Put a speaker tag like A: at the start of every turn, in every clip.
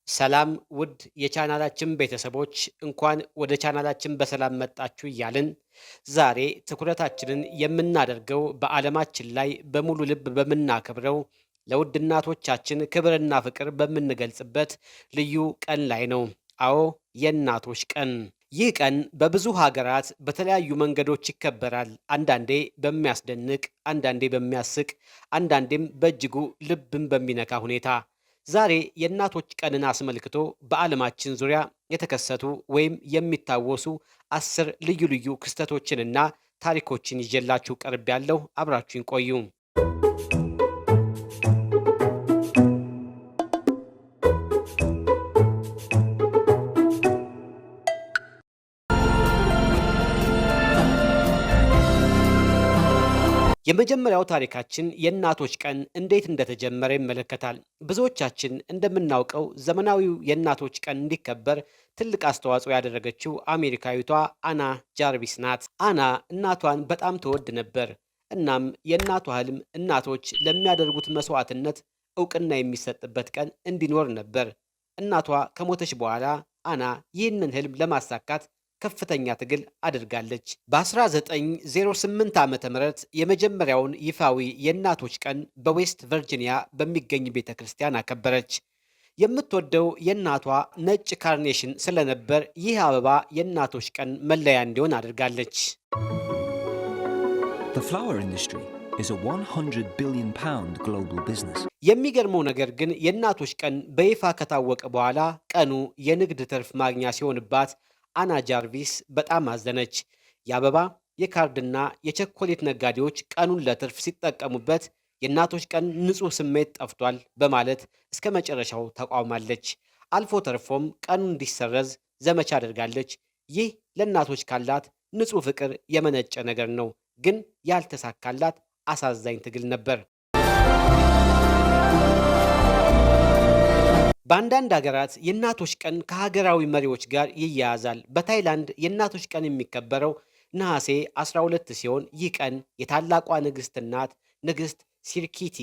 A: ሰላም ውድ የቻናላችን ቤተሰቦች፣ እንኳን ወደ ቻናላችን በሰላም መጣችሁ እያልን ዛሬ ትኩረታችንን የምናደርገው በዓለማችን ላይ በሙሉ ልብ በምናከብረው፣ ለውድ እናቶቻችን ክብርና ፍቅር በምንገልጽበት ልዩ ቀን ላይ ነው። አዎ፣ የእናቶች ቀን። ይህ ቀን በብዙ ሀገራት በተለያዩ መንገዶች ይከበራል። አንዳንዴ በሚያስደንቅ፣ አንዳንዴ በሚያስቅ፣ አንዳንዴም በእጅጉ ልብን በሚነካ ሁኔታ። ዛሬ የእናቶች ቀንን አስመልክቶ በዓለማችን ዙሪያ የተከሰቱ ወይም የሚታወሱ 10 ልዩ ልዩ ክስተቶችንና ታሪኮችን ይዤላችሁ ቀርቤያለሁ። አብራችሁኝ ቆዩ። የመጀመሪያው ታሪካችን የእናቶች ቀን እንዴት እንደተጀመረ ይመለከታል። ብዙዎቻችን እንደምናውቀው ዘመናዊው የእናቶች ቀን እንዲከበር ትልቅ አስተዋጽኦ ያደረገችው አሜሪካዊቷ አና ጃርቪስ ናት። አና እናቷን በጣም ትወድ ነበር። እናም የእናቷ ህልም እናቶች ለሚያደርጉት መስዋዕትነት እውቅና የሚሰጥበት ቀን እንዲኖር ነበር። እናቷ ከሞተች በኋላ አና ይህንን ህልም ለማሳካት ከፍተኛ ትግል አድርጋለች። በ1908 ዓ ም የመጀመሪያውን ይፋዊ የእናቶች ቀን በዌስት ቨርጂኒያ በሚገኝ ቤተ ክርስቲያን አከበረች። የምትወደው የእናቷ ነጭ carnation ስለነበር ይህ አበባ የእናቶች ቀን መለያ እንዲሆን አድርጋለች።
B: The flower industry is a £100 billion global business.
A: የሚገርመው ነገር ግን የእናቶች ቀን በይፋ ከታወቀ በኋላ ቀኑ የንግድ ትርፍ ማግኛ ሲሆንባት አና ጃርቪስ በጣም አዘነች። የአበባ፣ የካርድና የቸኮሌት ነጋዴዎች ቀኑን ለትርፍ ሲጠቀሙበት የእናቶች ቀን ንጹህ ስሜት ጠፍቷል በማለት እስከ መጨረሻው ተቃውማለች። አልፎ ተርፎም ቀኑ እንዲሰረዝ ዘመቻ አድርጋለች። ይህ ለእናቶች ካላት ንጹህ ፍቅር የመነጨ ነገር ነው፣ ግን ያልተሳካላት አሳዛኝ ትግል ነበር። በአንዳንድ ሀገራት የእናቶች ቀን ከሀገራዊ መሪዎች ጋር ይያያዛል። በታይላንድ የእናቶች ቀን የሚከበረው ነሐሴ 12 ሲሆን ይህ ቀን የታላቋ ንግሥት እናት ንግሥት ሲርኪቲ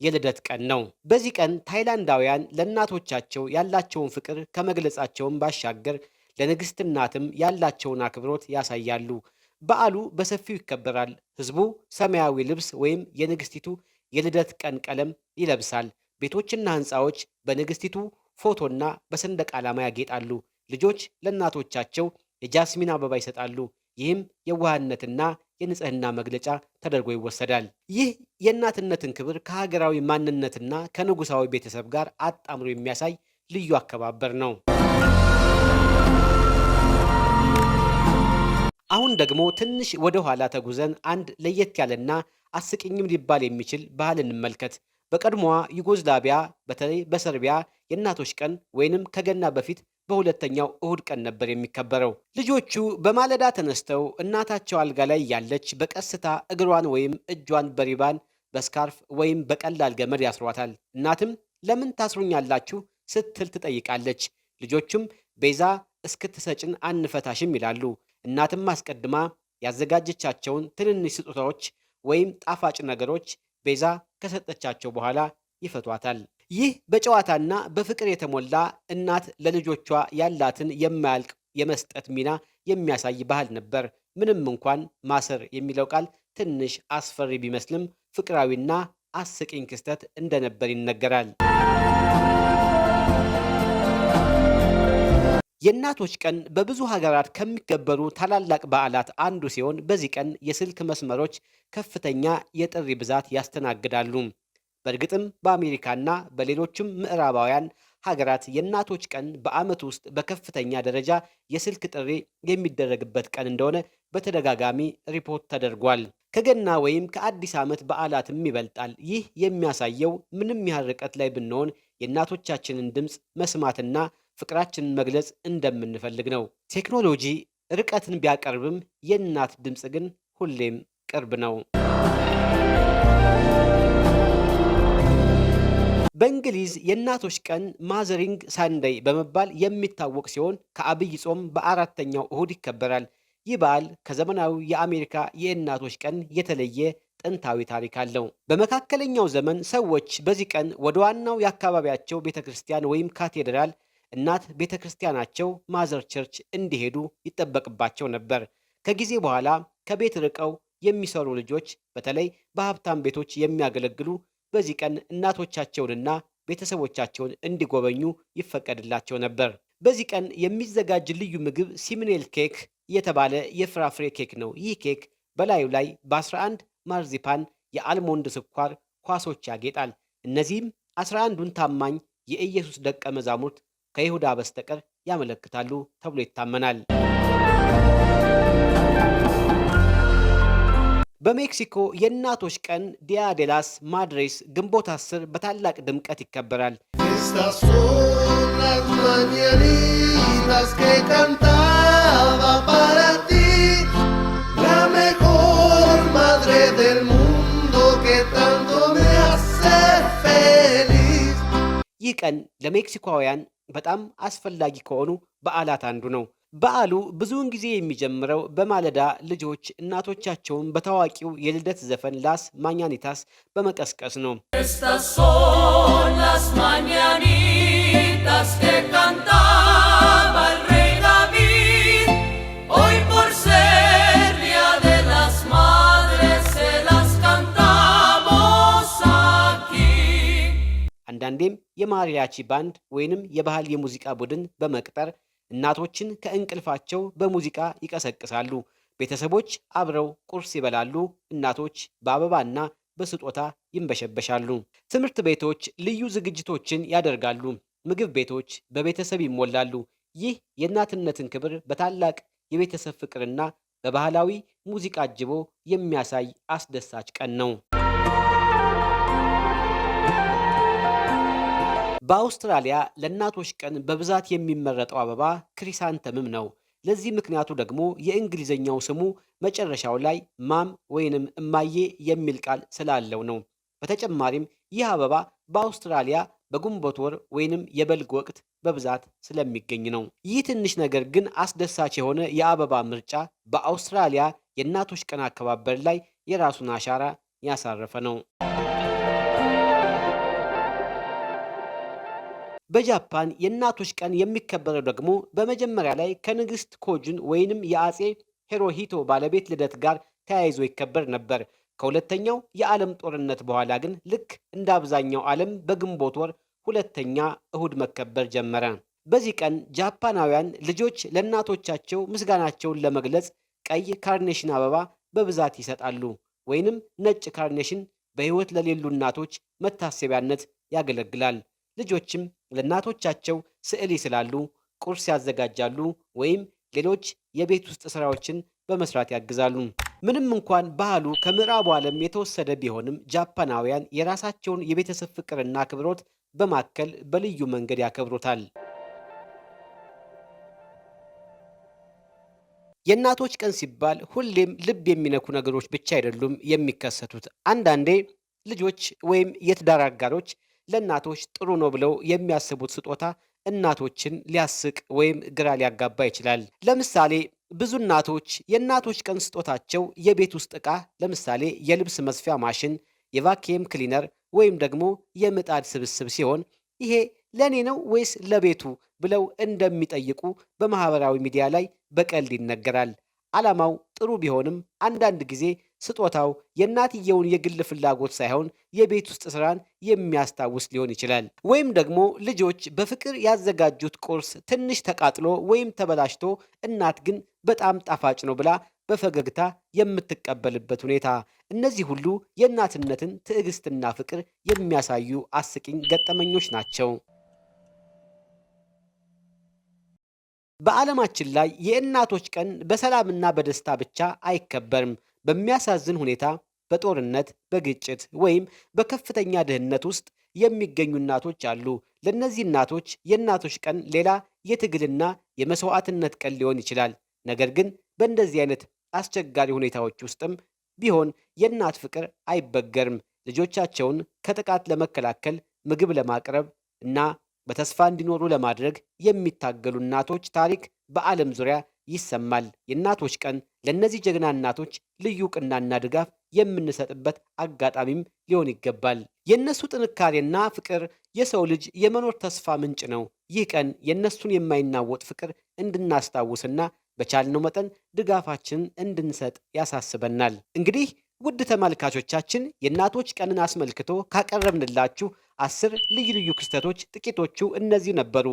A: የልደት ቀን ነው። በዚህ ቀን ታይላንዳውያን ለእናቶቻቸው ያላቸውን ፍቅር ከመግለጻቸውን ባሻገር ለንግሥት እናትም ያላቸውን አክብሮት ያሳያሉ። በዓሉ በሰፊው ይከበራል። ሕዝቡ ሰማያዊ ልብስ ወይም የንግሥቲቱ የልደት ቀን ቀለም ይለብሳል። ቤቶችና ሕንፃዎች በንግሥቲቱ ፎቶና በሰንደቅ ዓላማ ያጌጣሉ። ልጆች ለእናቶቻቸው የጃስሚን አበባ ይሰጣሉ። ይህም የዋህነትና የንጽህና መግለጫ ተደርጎ ይወሰዳል። ይህ የእናትነትን ክብር ከሀገራዊ ማንነትና ከንጉሳዊ ቤተሰብ ጋር አጣምሮ የሚያሳይ ልዩ አከባበር ነው። አሁን ደግሞ ትንሽ ወደ ኋላ ተጉዘን አንድ ለየት ያለና አስቂኝም ሊባል የሚችል ባህል እንመልከት። በቀድሞዋ ዩጎዝላቪያ፣ በተለይ በሰርቢያ፣ የእናቶች ቀን ወይንም ከገና በፊት በሁለተኛው እሁድ ቀን ነበር የሚከበረው። ልጆቹ በማለዳ ተነስተው እናታቸው አልጋ ላይ እያለች በቀስታ እግሯን ወይም እጇን በ ribbon፣ በ scarf ወይም በቀላል ገመድ ያስሯታል። እናትም "ለምን ታስሩኛላችሁ?" ስትል ትጠይቃለች። ልጆቹም "ቤዛ እስክትሰጭን አንፈታሽም" ይላሉ። እናትም አስቀድማ ያዘጋጀቻቸውን ትንንሽ ስጦታዎች ወይም ጣፋጭ ነገሮች ቤዛ ከሰጠቻቸው በኋላ ይፈቷታል። ይህ በጨዋታና በፍቅር የተሞላ፣ እናት ለልጆቿ ያላትን የማያልቅ የመስጠት ሚና የሚያሳይ ባህል ነበር። ምንም እንኳን ማሰር የሚለው ቃል ትንሽ አስፈሪ ቢመስልም ፍቅራዊና አስቂኝ ክስተት እንደነበር ይነገራል። የእናቶች ቀን በብዙ ሀገራት ከሚከበሩ ታላላቅ በዓላት አንዱ ሲሆን በዚህ ቀን የስልክ መስመሮች ከፍተኛ የጥሪ ብዛት ያስተናግዳሉ። በእርግጥም በአሜሪካና በሌሎችም ምዕራባውያን ሀገራት የእናቶች ቀን በዓመት ውስጥ በከፍተኛ ደረጃ የስልክ ጥሪ የሚደረግበት ቀን እንደሆነ በተደጋጋሚ ሪፖርት ተደርጓል። ከገና ወይም ከአዲስ ዓመት በዓላትም ይበልጣል። ይህ የሚያሳየው ምንም ያህል ርቀት ላይ ብንሆን የእናቶቻችንን ድምፅ መስማትና ፍቅራችንን መግለጽ እንደምንፈልግ ነው። ቴክኖሎጂ ርቀትን ቢያቀርብም የእናት ድምፅ ግን ሁሌም ቅርብ ነው። በእንግሊዝ የእናቶች ቀን Mothering Sunday በመባል የሚታወቅ ሲሆን ከአብይ ጾም በአራተኛው እሁድ ይከበራል። ይህ በዓል ከዘመናዊ የአሜሪካ የእናቶች ቀን የተለየ ጥንታዊ ታሪክ አለው። በመካከለኛው ዘመን ሰዎች በዚህ ቀን ወደ ዋናው የአካባቢያቸው ቤተ ክርስቲያን ወይም ካቴድራል እናት ቤተ ክርስቲያናቸው mother church እንዲሄዱ ይጠበቅባቸው ነበር። ከጊዜ በኋላ ከቤት ርቀው የሚሰሩ ልጆች፣ በተለይ በሀብታም ቤቶች የሚያገለግሉ፣ በዚህ ቀን እናቶቻቸውንና ቤተሰቦቻቸውን እንዲጎበኙ ይፈቀድላቸው ነበር። በዚህ ቀን የሚዘጋጅ ልዩ ምግብ simnel cake የተባለ የፍራፍሬ ኬክ ነው። ይህ ኬክ በላዩ ላይ በ11 marzipan የ almond ስኳር ኳሶች ያጌጣል። እነዚህም 11ዱን ታማኝ የኢየሱስ ደቀ መዛሙርት ከይሁዳ በስተቀር ያመለክታሉ ተብሎ ይታመናል። በሜክሲኮ የእናቶች ቀን Día de las Madres ግንቦት 10 በታላቅ ድምቀት ይከበራል።
C: Estas son las mañanitas que cantaba para ti, la mejor madre del mundo que tanto me hace feliz.
A: ይህ ቀን ለሜክሲኮውያን በጣም አስፈላጊ ከሆኑ በዓላት አንዱ ነው። በዓሉ ብዙውን ጊዜ የሚጀምረው በማለዳ ልጆች እናቶቻቸውን በታዋቂው የልደት ዘፈን Las Mañanitas በመቀስቀስ ነው።
D: Estas son las mañanitas que cantaba el rey David. Hoy por ser Día de las Madres se las cantamos aquí.
A: አንዳንዴም የማሪያቺ ባንድ ወይንም የባህል የሙዚቃ ቡድን በመቅጠር እናቶችን ከእንቅልፋቸው በሙዚቃ ይቀሰቅሳሉ። ቤተሰቦች አብረው ቁርስ ይበላሉ። እናቶች በአበባና በስጦታ ይንበሸበሻሉ። ትምህርት ቤቶች ልዩ ዝግጅቶችን ያደርጋሉ። ምግብ ቤቶች በቤተሰብ ይሞላሉ። ይህ የእናትነትን ክብር በታላቅ የቤተሰብ ፍቅርና በባህላዊ ሙዚቃ አጅቦ የሚያሳይ አስደሳች ቀን ነው። በአውስትራሊያ ለእናቶች ቀን በብዛት የሚመረጠው አበባ chrysanthemum ነው። ለዚህ ምክንያቱ ደግሞ የእንግሊዝኛው ስሙ መጨረሻው ላይ mum ወይንም እማዬ የሚል ቃል ስላለው ነው። በተጨማሪም ይህ አበባ በአውስትራሊያ በግንቦት ወር ወይንም የበልግ ወቅት በብዛት ስለሚገኝ ነው። ይህ ትንሽ ነገር ግን አስደሳች የሆነ የአበባ ምርጫ በአውስትራሊያ የእናቶች ቀን አከባበር ላይ የራሱን አሻራ ያሳረፈ ነው። በጃፓን የእናቶች ቀን የሚከበረው ደግሞ በመጀመሪያ ላይ ከንግስት ኮጁን ወይንም የአጼ ሂሮሂቶ ባለቤት ልደት ጋር ተያይዞ ይከበር ነበር። ከሁለተኛው የዓለም ጦርነት በኋላ ግን ልክ እንደ አብዛኛው ዓለም በግንቦት ወር ሁለተኛ እሁድ መከበር ጀመረ። በዚህ ቀን ጃፓናውያን ልጆች ለእናቶቻቸው ምስጋናቸውን ለመግለጽ ቀይ carnation አበባ በብዛት ይሰጣሉ፣ ወይንም ነጭ carnation በሕይወት ለሌሉ እናቶች መታሰቢያነት ያገለግላል። ልጆችም ለእናቶቻቸው ስዕል ይስላሉ፣ ቁርስ ያዘጋጃሉ ወይም ሌሎች የቤት ውስጥ ስራዎችን በመስራት ያግዛሉ። ምንም እንኳን ባህሉ ከምዕራቡ ዓለም የተወሰደ ቢሆንም ጃፓናውያን የራሳቸውን የቤተሰብ ፍቅርና አክብሮት በማከል በልዩ መንገድ ያከብሩታል። የእናቶች ቀን ሲባል ሁሌም ልብ የሚነኩ ነገሮች ብቻ አይደሉም የሚከሰቱት። አንዳንዴ ልጆች ወይም የትዳር አጋሮች ለእናቶች ጥሩ ነው ብለው የሚያስቡት ስጦታ እናቶችን ሊያስቅ ወይም ግራ ሊያጋባ ይችላል። ለምሳሌ ብዙ እናቶች የእናቶች ቀን ስጦታቸው የቤት ውስጥ ዕቃ፣ ለምሳሌ የልብስ መስፊያ ማሽን፣ የ vacuum cleaner ወይም ደግሞ የምጣድ ስብስብ ሲሆን ይሄ ለእኔ ነው ወይስ ለቤቱ ብለው እንደሚጠይቁ በማህበራዊ ሚዲያ ላይ በቀልድ ይነገራል። ዓላማው ጥሩ ቢሆንም አንዳንድ ጊዜ ስጦታው የእናትየውን የግል ፍላጎት ሳይሆን የቤት ውስጥ ስራን የሚያስታውስ ሊሆን ይችላል። ወይም ደግሞ ልጆች በፍቅር ያዘጋጁት ቁርስ ትንሽ ተቃጥሎ ወይም ተበላሽቶ እናት ግን በጣም ጣፋጭ ነው ብላ በፈገግታ የምትቀበልበት ሁኔታ። እነዚህ ሁሉ የእናትነትን ትዕግስትና ፍቅር የሚያሳዩ አስቂኝ ገጠመኞች ናቸው። በዓለማችን ላይ የእናቶች ቀን በሰላምና በደስታ ብቻ አይከበርም። በሚያሳዝን ሁኔታ በጦርነት፣ በግጭት ወይም በከፍተኛ ድህነት ውስጥ የሚገኙ እናቶች አሉ። ለእነዚህ እናቶች የእናቶች ቀን ሌላ የትግልና የመስዋዕትነት ቀን ሊሆን ይችላል። ነገር ግን በእንደዚህ አይነት አስቸጋሪ ሁኔታዎች ውስጥም ቢሆን የእናት ፍቅር አይበገርም። ልጆቻቸውን ከጥቃት ለመከላከል፣ ምግብ ለማቅረብ እና በተስፋ እንዲኖሩ ለማድረግ የሚታገሉ እናቶች ታሪክ በዓለም ዙሪያ ይሰማል። የእናቶች ቀን ለእነዚህ ጀግና እናቶች ልዩ እውቅናና ድጋፍ የምንሰጥበት አጋጣሚም ሊሆን ይገባል። የእነሱ ጥንካሬና ፍቅር የሰው ልጅ የመኖር ተስፋ ምንጭ ነው። ይህ ቀን የእነሱን የማይናወጥ ፍቅር እንድናስታውስና በቻልነው መጠን ድጋፋችንን እንድንሰጥ ያሳስበናል። እንግዲህ ውድ ተመልካቾቻችን፣ የእናቶች ቀንን አስመልክቶ ካቀረብንላችሁ 10 ልዩ ልዩ ክስተቶች ጥቂቶቹ እነዚህ ነበሩ።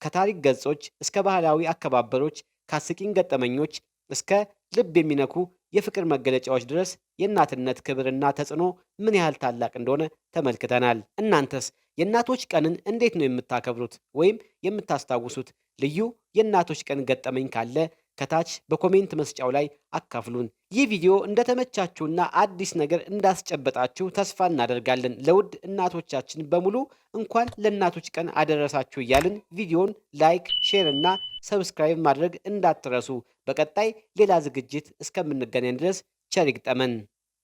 A: ከታሪክ ገጾች እስከ ባህላዊ አከባበሮች፣ ከአስቂኝ ገጠመኞች እስከ ልብ የሚነኩ የፍቅር መገለጫዎች ድረስ የእናትነት ክብርና ተጽዕኖ ምን ያህል ታላቅ እንደሆነ ተመልክተናል። እናንተስ የእናቶች ቀንን እንዴት ነው የምታከብሩት ወይም የምታስታውሱት? ልዩ የእናቶች ቀን ገጠመኝ ካለ ከታች በ comment መስጫው ላይ አካፍሉን። ይህ ቪዲዮ እንደተመቻችሁና አዲስ ነገር እንዳስጨበጣችሁ ተስፋ እናደርጋለን። ለውድ እናቶቻችን በሙሉ እንኳን ለእናቶች ቀን አደረሳችሁ እያልን ቪዲዮን like፣ share እና subscribe ማድረግ እንዳትረሱ። በቀጣይ ሌላ ዝግጅት እስከምንገናኝ ድረስ ቸር ይግጠመን።